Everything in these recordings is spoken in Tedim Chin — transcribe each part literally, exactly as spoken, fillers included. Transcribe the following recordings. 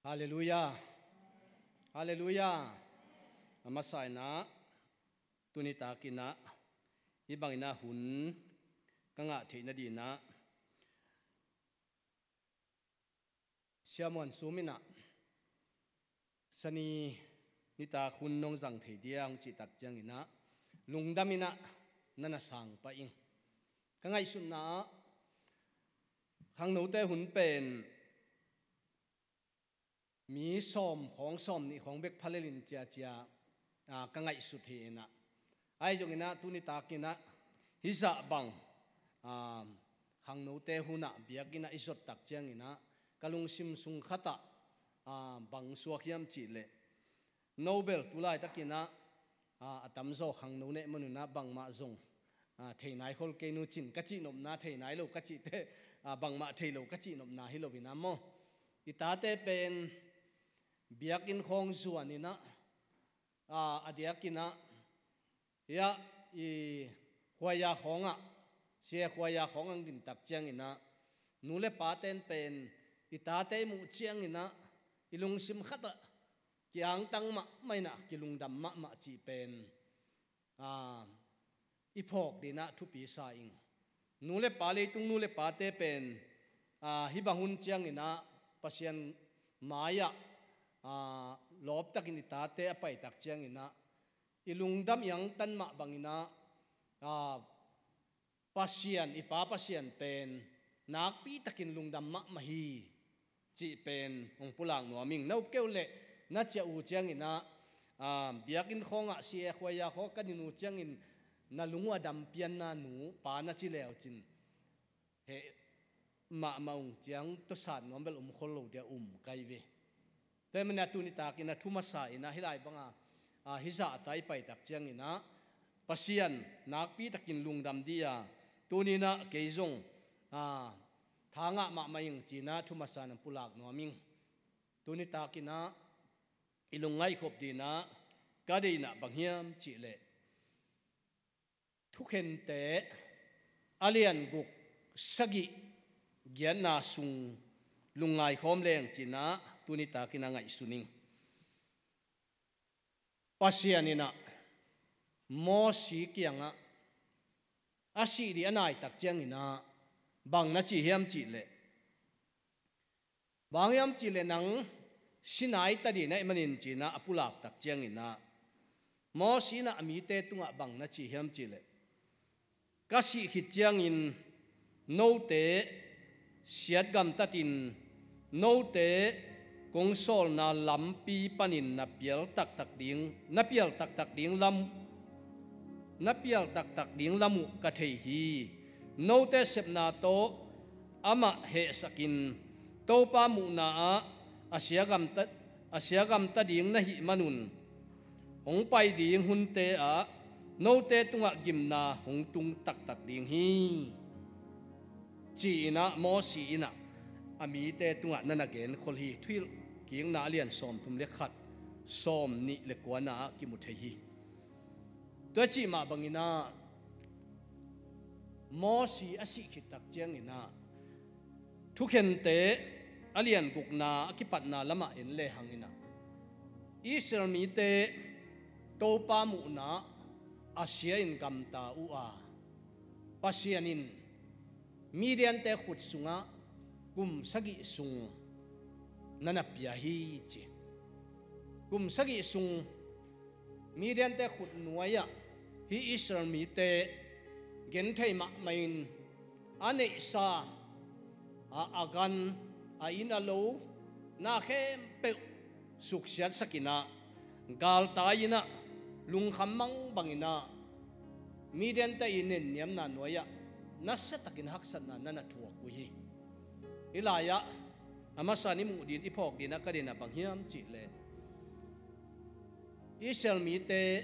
Halleluiah. Halleluiah. A masa inah, tuni takinah hih banginah hun ka ngah theih nadinah Sia Muan Sum inah Sani nitak hun nong zang thei dia hong cihtak cianginah lungdam inah na na sang pah ing. Ka ngaihsutna ah khangnote hun pen mi sawm khawng, sawm nih khawng bek phalelin ciacia, aa, ka ngaihsut hi inah. Ahi zonginah tuni takinah hih zah bang, aa, khangnote hunah biakinnah i zottak cianginah ka lungsim sung khatah, aa, bang suak hiam cihleh, Nobel tu laitakinah, aa, a tamzaw khangno neh manunah bangmah zong, aa, thei nai khol kei nu cin ka cihnopna, thei nai lo ka cihte, aa, bangmah thei lo ka cihnopna hi loinah maw, i tate pen biakinn khawng zuaninah, aa, a diakinah hiah i khuaia khawngah, sia khuaia khawngah hong dintak cianginah nu le paten pen i tate i muh cianginah i lungsim khatah kiangtang mahmah inah kilungdam mahmah cih pen, aa, i phawk dinah thupi sa ing. Nu le pa, leitung nu le pate pen, aa, hih bang hun cianginah Pasian mai-ah, aa, lawptakin i tate a paitak cianginah i lungdam i angtan mah banginah, aa, Pasian, i Pa Pasian pen nakpitakin lungdam mahmah hi cih pen hong pulak nuam ing. Na up keuh leh na ciah uh cianginah, aa, biakinn khawngah, sia khuaia khawng ka din uh ciangin na lung uh a dam pianna nu pa na ci leucin heh mahmah ung, ciang tawsat nuam bel um khol lo dia um kai ve. Tua hi manah tuni takinah thu masa inah hih lai banga, aa, hih zahta i paitak cianginah Pasian nakpitakin lungdam dih a, tuninah kei zong, aa, tha ngah mahmah ing cinah thu masa nang pulak nuam ing. Tuni takinah i lungngaihkhop dinah ka deihna bang hiam cihleh, Thukhente a lian guk, sagih, giatna sung lungngai khawm leng cinah tuni takinah ngaihsun ing. Pasian inah Mosi kiangah a sih dih a naitak cianginah bang na ci hiam cihleh, bang hiam cihleh nang si nai ta dih na hih manin cinah a pulaktak cianginah Mosi inah a mite tungah bang na ci hiam cihleh, ka sih khit ciangin note siat gamtatin note kong sawlna lampi panin na pial taktak ding, na pial taktak ding lam, na pial taktak ding lam uh ka thei hi. Note sepna tawh amah hehsakin Topa muhna ah a sia gamta, a sia gamta ding na hih manun hong pai ding hunte ah note tungah gimna hong tung taktak ding hi, ci-inah Mosi inah a mite tungah na na genkhol hi. Thuhilh Kikna a lian sawmthum le khat, sawmnih le kuana ah kimu thei hi. Tua cih mah banginah Mosi a sih khittak cianginah Thukhente a lian gukna a kipatna lamah en lehanginah Israel mite Topa muhna a sia-in gamta uh a, Pasian in Midiante khut sungah kum sagih sung na na pia hi ci. Kum sagih sung Midiante khut nuai-ah hih Israel mite genthei mahmahin a neihsa, a, a gan, a inn a lo, na khempeuh suksiatsakinah galtai inah lungkham mang banginah Midiante i nenniamna nuai-ah nasiatakin haksatna na na thuak uh hi. Hih lai-ah a masa ni muh din i phawk dinah ka deihna bang hiam cihleh, Israel mite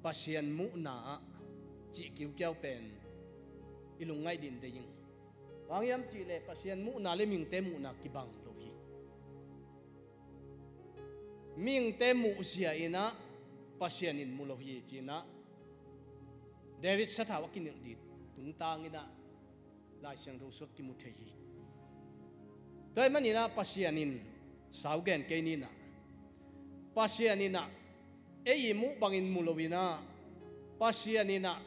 Pasian muhna ah cih kiukiau pen i lungngaih din deih ing. Bang hiam cihleh Pasian muhna le mihingte muhna kibang lo hi. Mihingte muhzia inah Pasian in mu lo hi cinah David sathau a kinilh dih tungtanginah Lai Siangtho sungah kimu thei hi. Tua hih maninah Pasian in Sau gen kei ni nah. Pasian in ah ei i muh bangin mu lo in ah, Pasian in ah,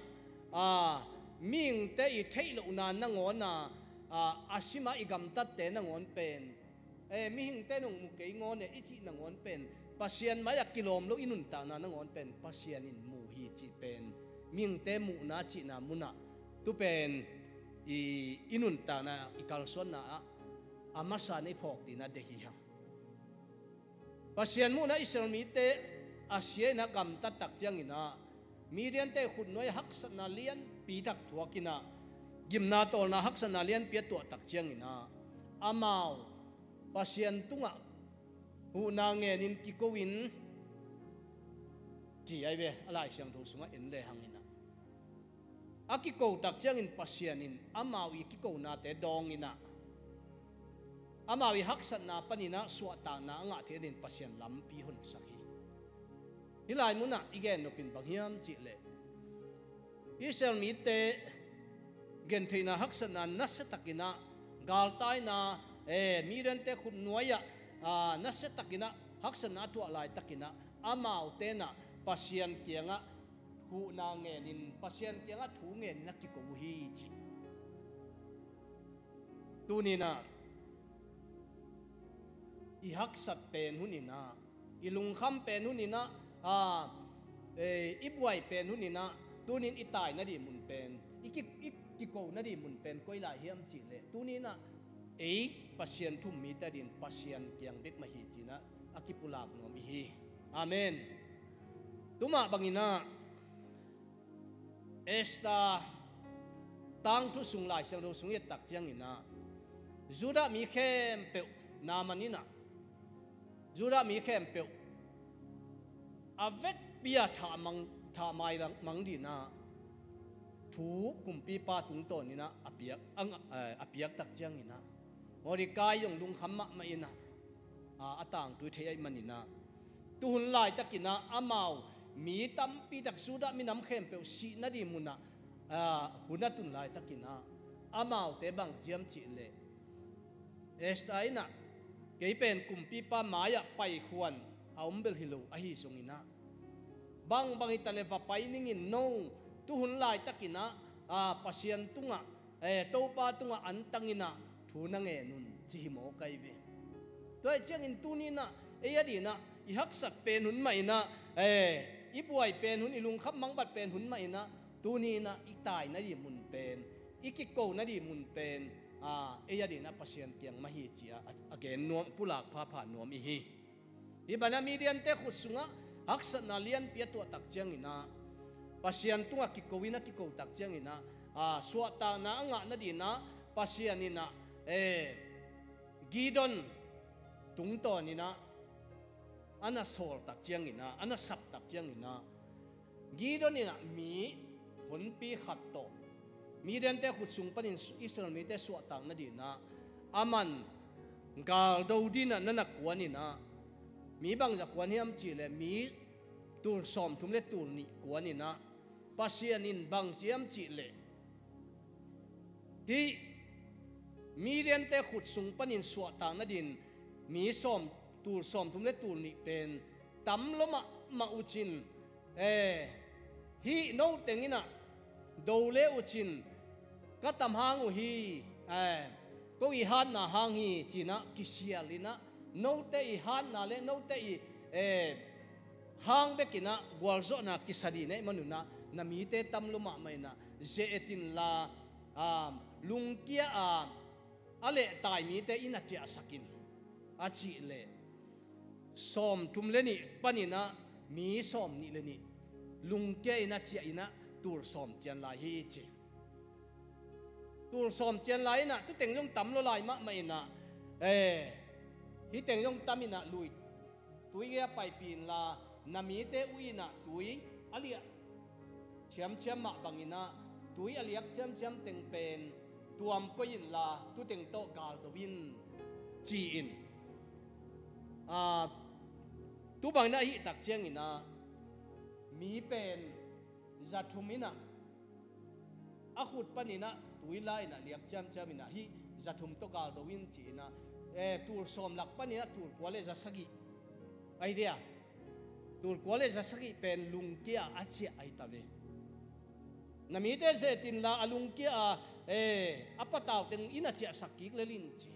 aa, mihingte i theih lohna nangawn ah, aa, a simah i gamtatte nangawn pen, e, mihingte nong mu kei ngawn e i cih nangawn pen, Pasian mai-ah kilawm lo i nuntakna nangawn pen Pasian in mu hi cih pen, mihingte muhna cihna munah tu pen i, i nuntakna i kalsuanna ah a masa na i phawk dihna deih hi hang. Pasian muhna Israel mite a sia in ah gamtat tak ciangin ah, Midiante khutnuai haksatna lianpi tak thuak in ah, gimna tawlna haksatna lianpi a tuah tak ciangin ah, amau Pasian tungah huhna ngenin kiko in, ci ai ve, a Lai Siangtho sungah en le hang in ah. A kiko tak ciangin Pasian in amau i kikonate dawng in ah, amau i haksatna panin ah suahtakna a ngah theih dingin Pasian lampi honsak hi. Hih lai munah i gen nop in bang hiam cih leh, Israel mite gentheihna haksatna nasia takin ah, galtaina, e, Midiante khutnuai ah, aa, nasia takin ah haksatna a tuah laitakin ah, amaute in ah Pasian kiangah huhna ngenin, Pasian kiangah thu ngenin a kiko uh hi cih. Tuni in ah i haksat pen hun in ah, i lungkham pen hun in ah, aa, e, i buai pen hun in ah, tunin i tai nading mun pen, i ki, i kiko nading mun pen koi lai hiam cih leh, tuni in ah ei Pasian thu um mite dingin Pasian kiang bek mah hi ci in ah a kipulak nuam i hi. Amen. Tumah bangin ah Esther tangthu sung Lai Siangtho sung i et tak ciangin ah, Judah mi khempeuh, Naaman in ah, Judah mi khempeuh a vekpi-a thah mang, thah mai mang dingin ah thu kumpipa tungtawn in ah a piak, a nga, eh, a piak tak ciangin ah, Mordecai zong lungkham mahmah in ah, a, a tangthu thei ahih manin ah, tuhun laitakin ah amau mi tampi tak Judah minam khempeuh sih nading munah, a, hun a tun laitakin ah, amaute bang ci hiam cih leh, Esther in ah, kei pen kumpipa mai-ah paikhuan a om bel hi lo ahi zongin ah, bangbang hi ta leh va pai ning in, no, tuhun laitakin ah, a, Pasian tungah, e, Topa tungah antang in ah thu na ngen un, ci hi mawk ai ve. Tua ahih ciangin tuni in ah ei a dingin ah i haksat pen hun mah in ah, e, i buai pen hun, i lungkham mangbat pen hun mah in ah, tuni in ah i tai nading mun pen, i kiko nading mun pen, a, ei a dingin ah Pasian kiang mah hi ci-a a, a gen nuam, pulak phapha nuam i hi. Hih banah Midiante khut sungah haksatna lianpi a tuah tak ciangin ah, Pasian tungah kiko in a kiko tak ciangin ah, a, suahtakna a ngah nadingin ah Pasian in ah, e, Gideon tungtawn in ah a na sawl tak ciangin ah, a na sap tak ciangin ah, Gideon in ah mi honpi khat tawh Midiante khut sung panin Israel mite suahtak nadingin ah aman galdo dingin ah na na kuan in ah, mi bangzah kuan hiam cih leh, mi tul sawmthum le tul nih kuan in ah, Pasian in bang ci hiam cih leh, hih Midiante khut sung panin suahtak nadingin mi sawm, tul sawmthum le tul nih pen tam lua mahmah uh cin, e, hih no teng in ah do le uh cin, ka tam hang uh hi, e, ko i hatna hang hi ci in ah kisial in ah, note i hatna le note i, e, hang bek in ah gualzawhna kisa ding na hih man un ah, na mite tam lua mahmah in ah ze-et inla, a, lungkia a, a lehtai mite i na ciahsak in, a cih leh, sawmthum le nih panin ah mi sawmnih le nih lungkia in a ciah in ah tul sawm cian lai hi ci. Tul sawm cian lai in ah, tu teng zong tam lua lai mahmah in ah, e, hih teng zong tam in ah lui, tui gei-ah paipih inla, na mite uh in ah tui a liak ciamciam mah bangin ah, tui a liak ciamciam teng pen tuam koih inla, tu teng tawh galdo in, ci-in, a, tu bangin ah ahih tak ciangin ah, mi pen zathum in ah, a khut panin ah tui la in ah liak ciamciam in ah, hih zathum tawh galdo in ci in ah, eh, tul sawm lak panin ah tul kua le za sagih ahi dia. Tul kua le za sagih pen lungkia a ciah ahi ta ve. Na mite zetin la a lungkia a, eh, a patau teng in a ciahsak kik lel in ci.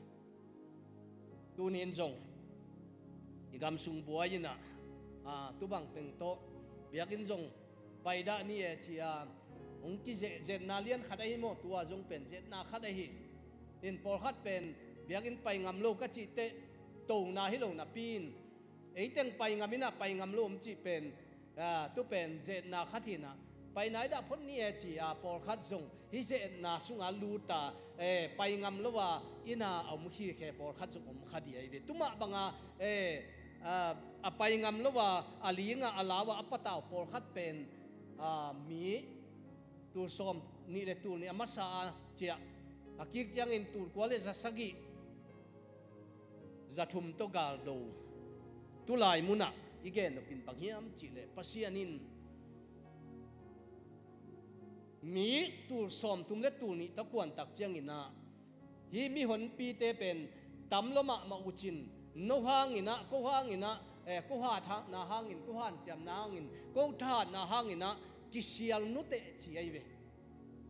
Tuni in zong i gam sung buai in ah, ah, tubang teng tawh biakinn zong paidah ni e ci a, hong kizeh, zetna lian khat ahi maw, tua zong pen zetna khat ahi. In pawlkhat pen biakinn pai ngam lo ka cih teh tona hi lo napi in, ei teng pai ngam in ah pai ngam lo om cih pen, ah, tu pen zetna khat hi in ah, paina i dah phot ni e ci a, pawlkhat zong hih zetna sungah lut a, eh, pai ngam lo a inn ah a om khikhe pawlkhat zong om kha ding ahi ve. Tumah banga, eh, ah, a pai ngam lo a, a ling a, a lau a, a patau pawlkhat pen, ah, mi tul sawm nih le tul nih a masa a ciah, a kik ciangin tul kua le za sagih, za thum tawh galdo. Tulai munah i gen nop in bang hiam cih leh Pasian in mi tul sawm thum le tul nih tawh kuan tak ciangin ah, hih mihonpite pen tam lua mahmah uh cin, no hangin ah, ko hangin ah, eh, ko hatna hangin, ko hanciamna hangin, ko thahatna hangin ah kisial nuteh ci ahi ve.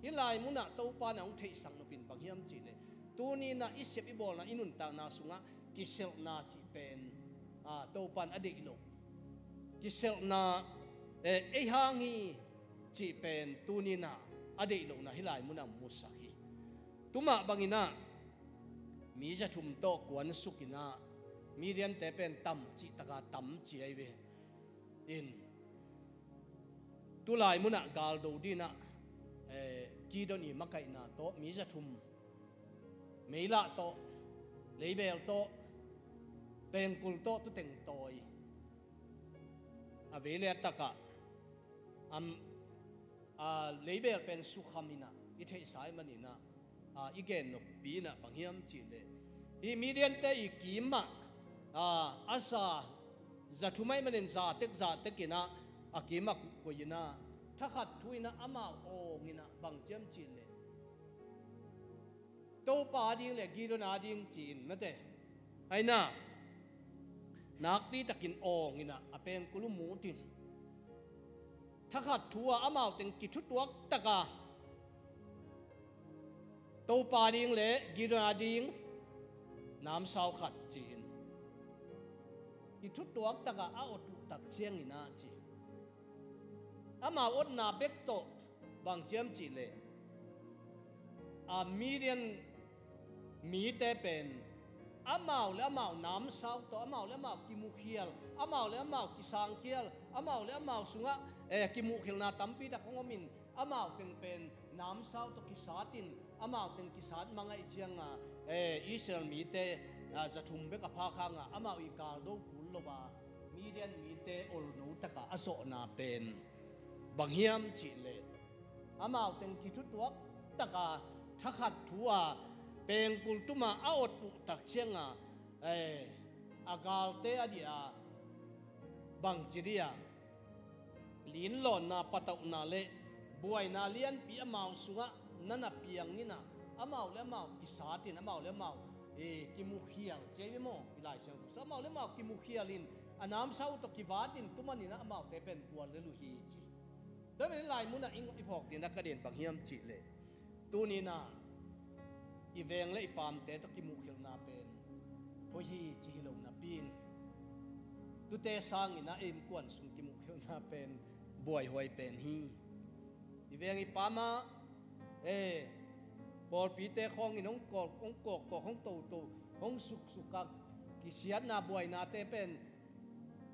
Hih lai munah Topa in ah hong theihsak nop in bang hiam cih leh, tuni in ah i sep i bawlna, i nuntakna sungah kiselhna cih pen, ah, Topa in a deih loh. Kiselhna, eh, ei hang hi cih pen tuni in ah a deih lohna hih lai munah musak hi. Tumah bangin ah mi za thum tawh kuansuk in ah, Midiante pen tam cih tak a tam ci ahi ve. In tulai munah galdo ding in ah, eh, Gideon i makaihna tawh mi za thum, meilah tawh, leibel tawh, pengkul tawh, tu teng tawi. A vei le a takah, am, a, leibel pen sukham in ah i theihsa ahih manin ah, a, i gen noppi in ah bang hiam cih leh, hih Midiante i kim ah, a, a sa za thum ahih manin za tek za tek in ah a kim ah kuhkuih in ah, thakhat thu in ah amau awng in ah bang ci hiam cih leh, Topa a ding le Gideon a ding ci-in mate, aina nakpi takin awng in ah a pengkul uh mut in, thakhat thu a amau teng kithutuak tak a, Topa a ding le Gideon a ding namsau khat ci-in, kithutuak tak a a awt uh tak ciangin ah ci. Amau awtna bek tawh bang ci hiam cih leh, a, Midian mite pen amau le amau namsau tawh, amau le amau kimuhkhial, amau le amau kisangkhial, amau le amau sungah, eh, kimuhkhialhna tampi tak hong om in, amau teng pen namsau tawh kisat in, amau teng kisat mang ahih ciangin, eh, Israel mite, ah, za thum bek a phak hangin amau i galdo kul lo a, Midian mite olno tak a a zawhna pen bang hiam cih leh, amau teng kithutuak tak a thakhat thu a pengkul tum a a awt uh tak ciangin, eh, a galte a ding a bang ci ding a, linlawnna, patauhna le buaina lianpi amau sungah na na piang in ah, amau le amau kisat in, amau le amau, eh, kimuhkhial ci ahi ve maw, i Lai Siangtho sungah amau le amau kimuhkhial in, a namsau uh tawh kivat in, tu manin ah amaute pen gual lel uh hi ci. Tua manin lai munah i phawk ding a ka deih bang hiam cih leh, tuni in ah i veng le i paamte tawh kimuhkhialhna pen hoih hi ci hi lo napi in, tute sangin ah innkuan sung kimuhkhialhna pen buaihuai pen hi. I veng i paam ah, eh, pawlpite khawngin hong kawk, hong kawkkawk, hong toto, hong suksuk a kisiatna buainate pen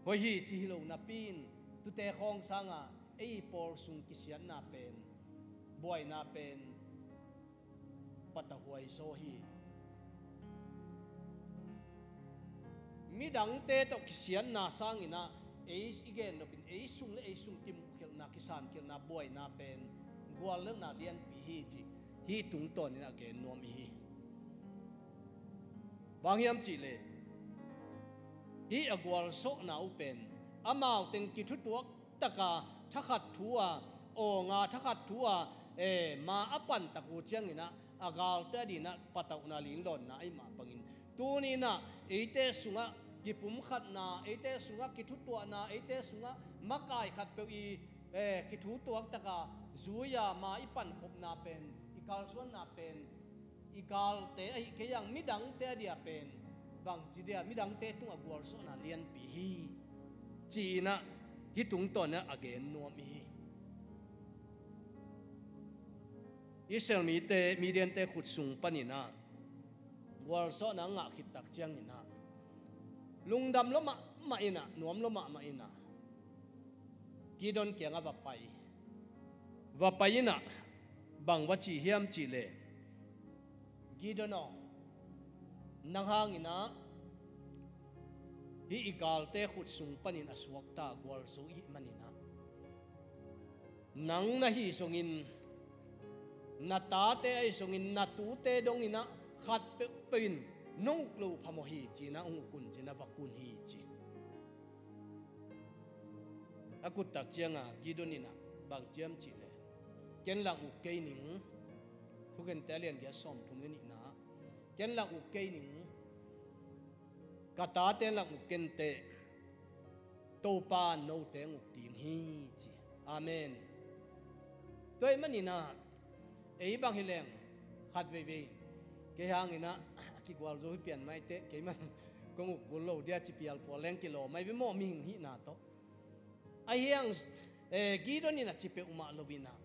hoih hi ci hi lo napi in, tute khawng sangin ei pawl sung kisiatna pen, buaina pen patauhhuai zaw hi. Midangte tawh kisiatna sangin ah ei i gen nop in ei sung le ei sung kimuhkhialhna, kisankhialhna, buaina pen guallelhna lianpi hi cih hih tungtawnin a gen nuam i hi. Bang hiam cih leh, hih a gualzawhna uh pen amau teng kithutuak tak a thakhat thu a awng a, thakhat thu a, eh, ma a pan tak uh ciangin ah a galte a ding ah patauhna, linlawnna ahih mah bangin Tuni-in ah eite sungah kipumkhatna, eite sungah kithutuahna, eite sungah makai khatpeuh i, eh, kithutuak taka zui-a ma i pankhopna pen, i kalsuanna pen, i galte ahi kei ang, midangte a dia pen bangci dia, midangte tungah gualzawhna lianpi hi, ci-in ah hih tungtawn ah a gen nuam i hi. Israel mite, Midiante khut sung panin ah gualzawhna a ngah khit tak ciangin ah lungdam lua mahmah in ah, nuam lua mahmah in ah Gideon kiangah va pai. Va pai in ah bang va ci hiam cih leh, Gideon aw, nang hangin ah hih i galte khut sung panin a suakta gualzo i hih manin ah, nang na hi zongin, na tate ahi zongin, na tute dongin ah khat peuhpeuh in nong uk lo phamawh hi, ci-in ah hong uk un, ci-in ah va kun hi, ci. A kut tak ciangah Gideon in ah bang ci hiam cih leh, ken lah uk kei ning. Thugente a lian giat sawmthum le nihna ah, ken lah uk kei ning, ka tate lah uk kei inteh, Topa in note hong uk ding hi, ci. Amen. Tua ahih manin ah ei bang hi leng khat veivei, kei hangin ah a kigualzo hi pian mai teh, kei man kong uk kul lo dia, ci pialpual leng kilawm ahi ve maw, mihing hihna tawh. Ahi hang, eh, Gideon in a ci peuhmah lo-in ah,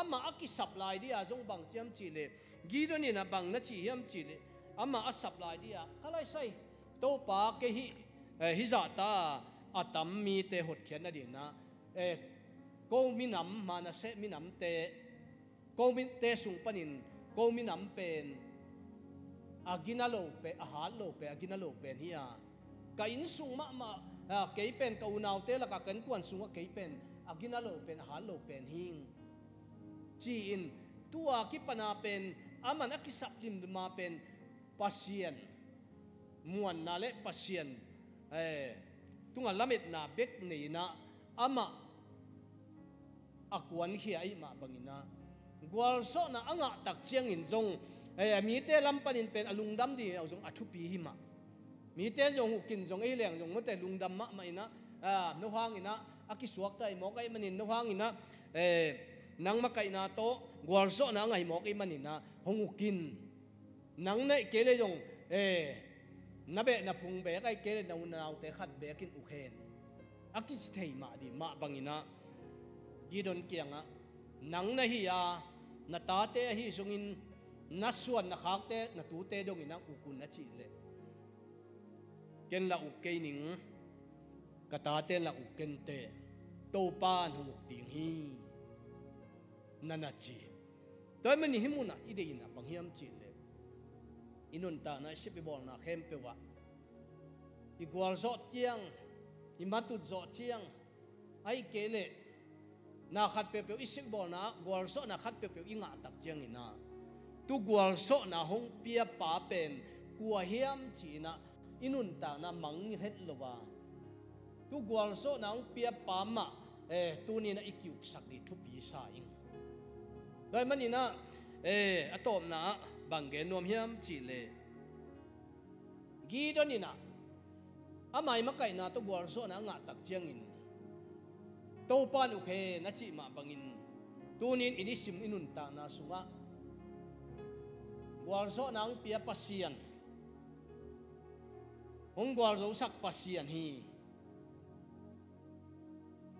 amah a kisap lai dia zong bang ci hiam cih leh, Gideon in ah bang na ci hiam cih leh, amah a sap lai dia, ka laisai, Topa, kei hih, eh, hih zahta a tam mite hotkhiat nadingin ah, eh, ko minam, Manasseh minamte, ko mite sung panin ko minam pen a gina lo pen, a hat lo pen, a gina lo pen hi a, ka inn sung mahmah, a, kei pen ka unaute lakah, ka innkuan sungah kei pen a gina lo pen, a hat lo pen hing, ci-in, tua kipana pen, aman a kisap limlima pen Pasian muanna le Pasian, eh, tungah lametna bek nei-in ah, amah a kuankhia ahih mah bangin ah, gualzawhna a ngah tak ciangin zong, eh, mite lam panin pen a lungdam ding zong a thupi hi mah. Mite in zong uk in zong ei leng zong mawte lungdam mahmah in ah, ah, no hangin ah a kisuakta hi mawk ahih manin, no hangin ah, eh, nang makaihna tawh gualzawhna a ngah hi mawk ahih manin ah hong uk in. Nang na hih kei leh zong, eh, na beh na phung beek ahih kei leh na unaute khat beek in uk hen, a kici thei mah ding mah bangin ah, Gideon kiangah, nang na hi a, na tate ahi zongin, na suan na khakte, na tute dongin ah uk un a cih leh, ken lah uk kei ning, ka tate lah uk kei inteh, Topa in hong uk ding hi, na na ci. Tua ahih manin hih munah i deihna bang hiam cih leh, i nuntakna, i sep i bawlna khempeuh ah, i gualzawh ciang, i matut zawh ciang, ahih kei leh na khat peuhpeuh i sep i bawlna ah gualzawhna khat peuhpeuh i ngah tak ciangin ah, tu gualzawhna hong piapa pen kua hiam ci-in ah i nuntakna mangngilh het lo a, tu gualzawhna hong piapa mah, eh, tuni-in ah i ki-uksak ding thupi sa ing. Tua ahih manin ah, eh, a tawpna ah bang gen nuam hiam cih leh, Gideon in ah ama i makaihna tawh gualzawhna a ngah tak ciangin, Topa in uk hen a cih mah bangin, tuni-in i nisim i nuntakna sungah gualzawhna hong pia Pasian, hong gualzosak Pasian hi.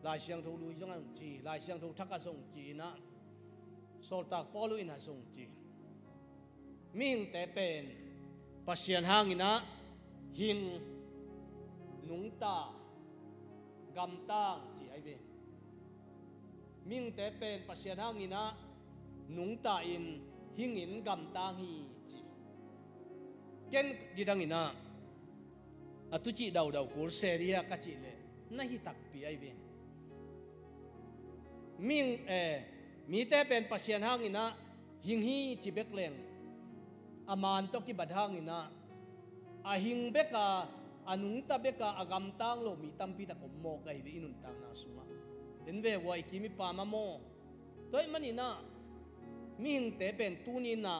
Lai Siangtho lui zong a hong ci, Lai Siangtho thak a zong ci-in ah, Sawltak Paul in a zong ci. Mihingte pen Pasian hangin ah hing, nungta, gamtang ci ahi ve. Mihingte pen Pasian hangin ah nungta in, hingin, gamtang hi ci. Ken kidangin ah a tucih daudau kul se dih a ka cih leh na hi takpi ahi ve. Mihing, eh, mite pen Pasian hangin ah hing hi ci bek leng, a man tawh kibat hangin ah a hing bek a, a nungta bek a, a gamtang lo mi tampi tak om mawk ahi ve i nuntakna sungah. En ve ua, i kim i pam a maw. Tua ahih manin ah mihingte pen tuni-in ah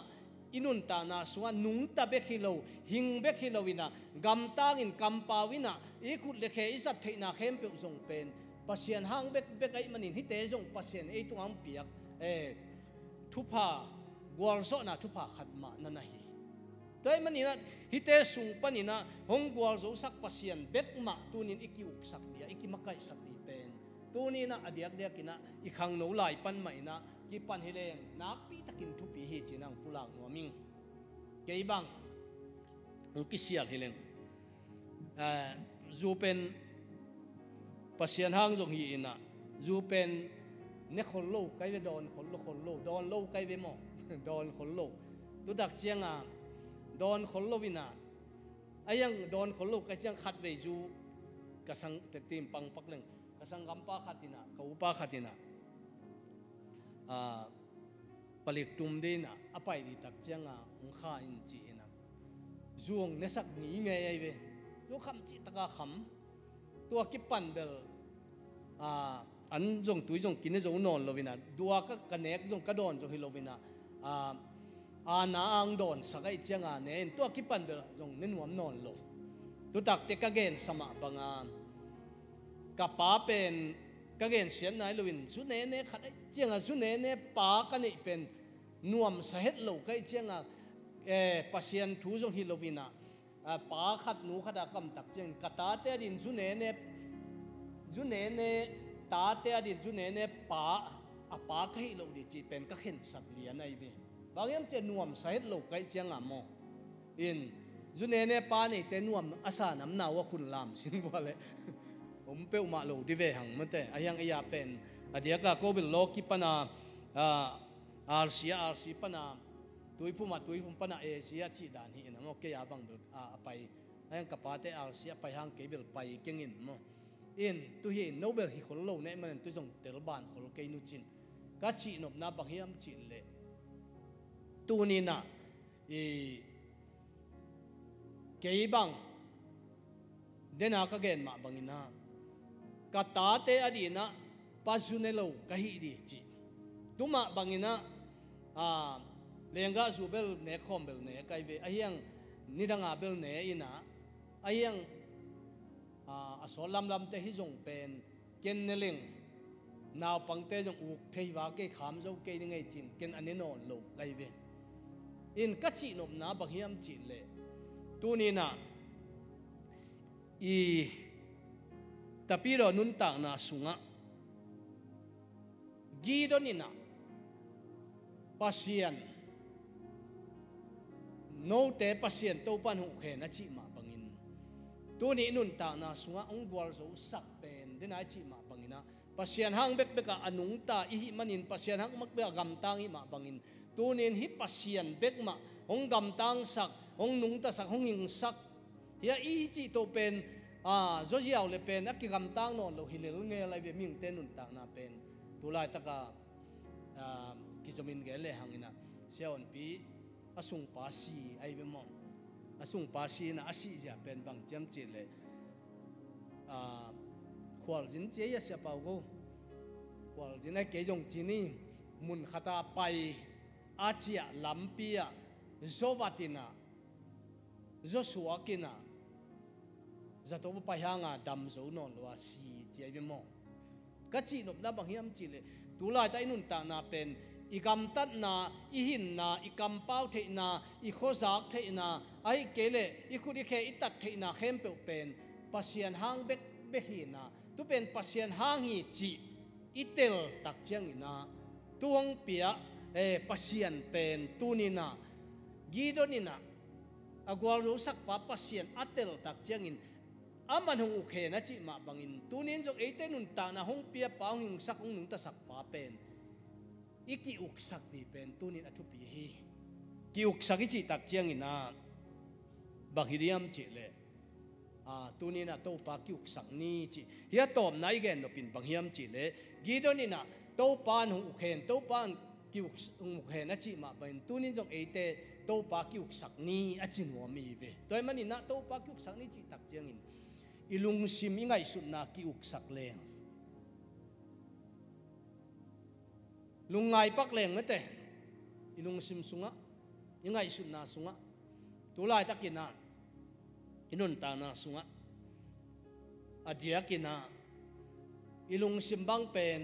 i nuntakna sungah nungta bek hi lo, hing bek hi lo inah, gamtangin kampau inah i khut le khe i zat theihna khempeuh zong pen Pasian hang bekbek ahih manin hihte zong Pasian ei tungah hong piak, eh, thupha, gualzawhna thupha khat mah na na hi. Tua ahih maninah hihte sung paninah hong gualzosak Pasian bek mah tunin i kiuksak dih a, i kimakaihsak dih pen tuninah a diakdiakinah i khangno lai pan mah inah kipan hi leng nakpi takin thupi hi ci-in hong pulak nuam ing. Kei bang hong kisial hi leng, eh, zu pen Pasian hang zong hi inah, zu pen ne khol lo kai ve, dawn khol lo, khol lo, dawn lo kai ve maw? Dawn khol lo. Tutak cianga dawn khol lo inah, a hiang dawn khol lo kai ciang khatvei zu ka sang, te tim pangpak leng, ka sanggampa khat inah, ka upa khat inah, ah, palik tum dih inah a pai dih tak cianga hong kha in ci inah, zu hong nesak ni ngei ahi ve. Zu kham cihtaka kham. Tua kipan bel, ah, an zong tui zong kine zo nawn lo inah, dua ka, ka nek zong ka dawn zo hi lo inah, ah, a na ang dawnsak ahih cianga ne in tua kipan bel zong ne nuam nawn lo. Tutakte ka gensa mah banga ka pa pen ka gensiatna hi loin zu nene khat ahih cianga zu nene pa ka neih pen nuamsa het lo ka hih cianga, eh, Pasian thu zong hi lo inah, ah, pa khat nu khat a ka om tak ciangin ka tate adin zu nene, zu nene, tate adin zu nene pa, a pa ka hih loh dih cih pen ka khensat lian ahi ve. Bang hiam cih leh nuamsa het lo ka hih cianga maw? In, zu nene pa neite nuam a sa nam nau a khun lam sin vua leh om peuhmah lo dih ve hang mate. A hiang ei a pen a diaka ko bil lawki pana, ah, R C a, R C pana Tuiphum a, Tuiphum pana A C a cih dan hi in a maw, kei a bang bel, ah, a pai. A hiang ka pate R C a pai hang kei bel pai keng in maw. In, tu hi in no bel hi khol lo ne manin tu zong tel ban khol kei nu cin. Ka cihnopna bang hiam cih leh, tuninah i kei bang dena ka gen mah banginah ka tate adinah pa zu ne lo ka hih dih cih. Tu mah banginah, ah, lenggah zu bel ne khawm bel ne kai ve. A hiang nidanga bel ne inah, a hiang, ah, a sawt lamlamte hi zong pen ken ne leng naupangte zong uk thei va kei, kham zo kei ni ngei cin ken a ne nawn lo kai ve. In ka cihnopna bang hiam cih leh, tuninah i tapidaw nuntakna sungah Gideon inah Pasian, note Pasian Topan hong ukhen a cih mah bangin, tuni nuntakna sungah hong gualzosak pen dena i cih mah banginah Pasian hang bekbekah a nungta i hih manin, Pasian hang bekbekah gamtang i hih mah bangin, tunin hih Pasian bek mah hong gamtangsak, hong nungtasak, hong hingsak hi a i cih tawh pen, ah, zaw ziau le pen a kigamtang nawn lo hi lel ngel ahi ve. Mihingte nuntakna pen tu laitaka, ah, kizomin gen le hanginah sia honpi a sungpa si ahi ve maw? A sungpa si inah a sih zia pen bang ciam cih leh, ah, khualzin ci a, Sia Pau Go. Khualzin a kei zong ci ni, mun khata pai a ciah lampi ah zaw vat inah, zaw suak inah, zato pai hanga dam zo nawn lo a si ci ahi ve maw? Ka cihnopna bang hiam cih leh, tu laitah i nuntakna pen i gamtatna, i hinna, i kampau theihna, i khuazak theihna, ahih kei leh i khut i khe i tat theihna khempeuh pen Pasian hang bekbek hinah, tu pen Pasian hang hi cih i tel tak cianginah, tu hong pia, eh, Pasian pen tuninah Gideon inah a gualzosakpa Pasian a tel tak ciangin aman hong ukhen a cih mah bangin, tunin zong eite nuntakna hong piapa, hong hingsak, hong nungtasakpa pen i kiuksak dih pen tunin a thupi hi. Kiuksak i cih tak cianginah bang hi diam cih leh, ah, tuninah Topa kiuksak ni cih hi a. Tawpna i gen nopin bang hiam cih leh, Gideon inah Topa in hong ukhen, Topa in kiuk, hong ukhen a cih mah bangin, tunin zong eite Topa kiuksak ni a ci nuam i hi ve. Tua ahih maninah Topa kiuksak ni cih tak ciangin i lungsim, i ngaihsutna kiuksak leng, lungngai pak leng mate, i lungsim sungah i ngaihsutna sungah, tu laitakinah i nuntakna sungah a diakinah i lungsim bang pen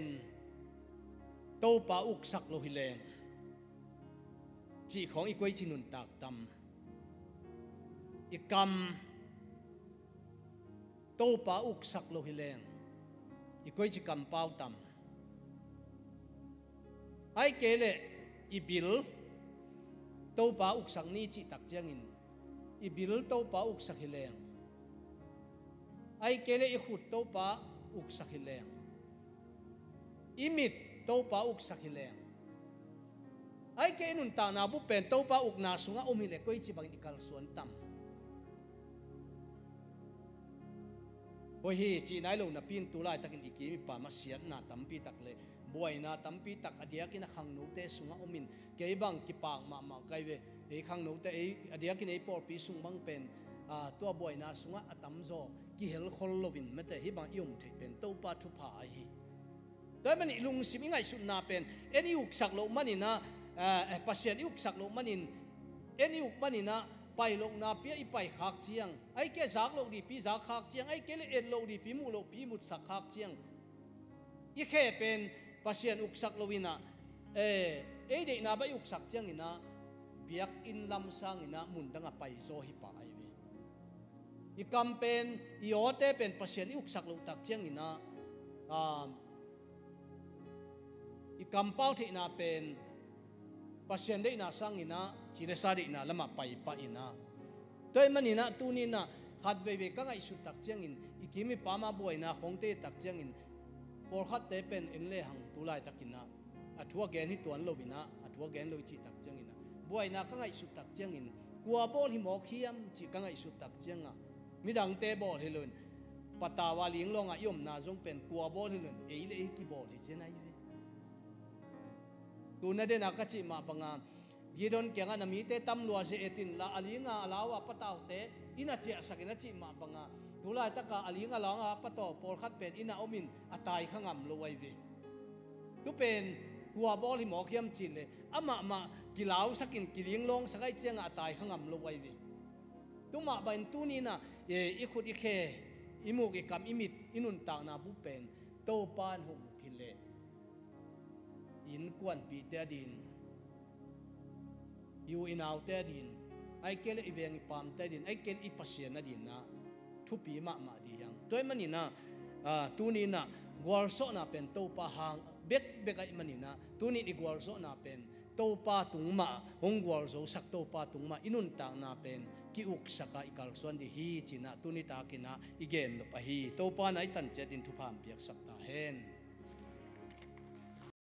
Topa uksak lo hileng cih khawng i koici nuntak tam? I kam Topa uksak lo hileng i koici kampau tam? Ai kei leh i bil Topa uksak ni cih tak ciangin i bil Topa uksak hileng, ai kei leh i khut Topa uksak hileng, i mit Topa uksak hileng, ai kei i nuntakna bup pen Topa ukna sungah om hileh koici bangin i kalsuan tam? Hoih hi cih nai lo napi in tu laitakin i kim i pam ah siatna tampi tak le buaina tampi tak a diakin a khangnote sungah om in, kei bang kipak mahmah kai ve. Ei khangnote, ei a diakin ei pawlpi sung bang pen, aa, tua buaina sungah a tamzaw kihelkhol loin mate hih bang i om theih pen Topa thupha ahi hi. Tua ahih manin i lungsim i ngaihsutna pen en i uksak loh maninah, eh, Pasian i uksak loh manin, en i uk maninah pai lohna pi-ah i paikhak ciang, ai kei zak loh dihpi zakkhak ciang, ai kei le et loh dihpi muh lohpi mutsak khak ciang, i khe pen Pasian uksak loinah, eh, ei deihna bang i uksak cianginah biakinn lam sanginah mundang a paizaw hi pah ahi ve. I kam pen, i awte pen Pasian i uksak loh tak cianginah, ah, i kampau theihna pen Pasian deihna sanginah ci le sa deihna lamah pai pah inah. Tua ahih maninah tuninah khat veivei ka ngaihsut tak ciangin, i kim i pam ah buaina khawngte tak ciangin, pawlkhatte pen en lehang tu laitakinah a thu a gen hi tuan loinah, a thu a gen lo i cih tak cianginah buaina ka ngaihsut tak ciangin, kua bawl hi mawk hiam cih ka ngaihsut tak ciangah midangte bawl hi loin, patau a ling lawngah i omna zong pen kua bawl hi loin ei le ei kibawl hi cian ahi ve. Tuna dena ka cih mah banga Gideon kiangah na mite tam lua zia et inla, a linga a lau a pataute inn ah ciahsak in a cih mah banga tu laitaka a ling a lau a patau pawlkhat pen inn ah om in a taikha ngam lo ahi ve. Tu pen kua bawl hi mawk hiam cih leh amahmah kilausak in kiling lawngsak ahih ciangah a taikha ngam lo ahi ve. Tu mah bangin tuninah, eh, i khut i khe, i muk i kam i mit i nuntakna bup pen Topa in hong uk hileh i innkuanpihte adin, i u i naute adin, ai kei le i veng i pamte adin, ai kei le i Pasian adinah thupi mahmah dih hiang. Tua ahih maninah, ah, tuninah gualzawhna pen Topa hang bekbek ahih maninah tunin i gualzawhna pen Topa tung mah hong gualzosak, Topa tung mah i nuntakna pen ki-uksak a i kalsuan dih hi cinah tuni takinah i gennop ahi. Topa na i tanciat in thupha hong piaksak ta hen.